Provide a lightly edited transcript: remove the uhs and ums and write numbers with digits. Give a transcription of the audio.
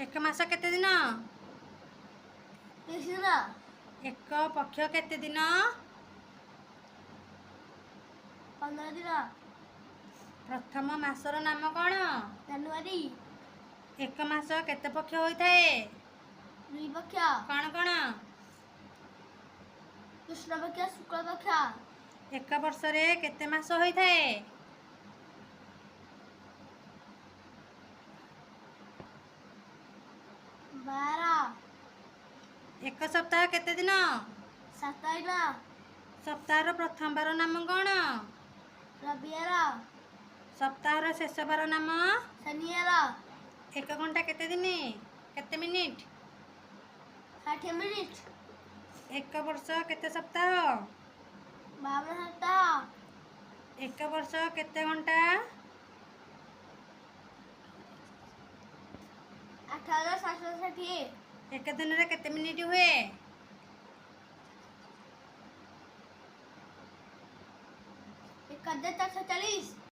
ଏକ ମାସ କେତେ ଦିନ? 30 ଦିନ। ଏକ ପକ୍ଷ କେତେ ଦିନ? 15 ଦିନ। ପ୍ରଥମ ମାସର ନାମ କ'ଣ? ଜାନୁଆରୀ। ଏକ ମାସ କେତେ ପକ୍ଷ ହୋଇଥାଏ? 2 ପକ୍ଷ। କ'ଣ କ'ଣ? କୃଷ୍ଣ ପକ୍ଷ, ଶୁକ୍ଳ ପକ୍ଷ। ଏକ ବର୍ଷରେ କେତେ ମାସ ହୋଇଥାଏ? 12। ଏକ ସପ୍ତାହ କେତେ ଦିନ? 7 ଦିନ। ସପ୍ତାହର ପ୍ରଥମ ବାର ନାମ କ'ଣ? ରବିବାର। ସପ୍ତାହର ଶେଷ ବାର ନାମ? ଶନିବାର। ଏକ ଘଣ୍ଟା କେତେ ଦିନ, କେତେ ମିନିଟ୍? 60 ମିନିଟ୍। ଏକ ବର୍ଷ କେତେ ସପ୍ତାହ? 52 ସପ୍ତାହ। ଏକ ବର୍ଷ କେତେ ଘଣ୍ଟା? 8760। ଏକ ଦିନରେ କେତେ ମିନିଟ୍ ହୁଏ? 1440।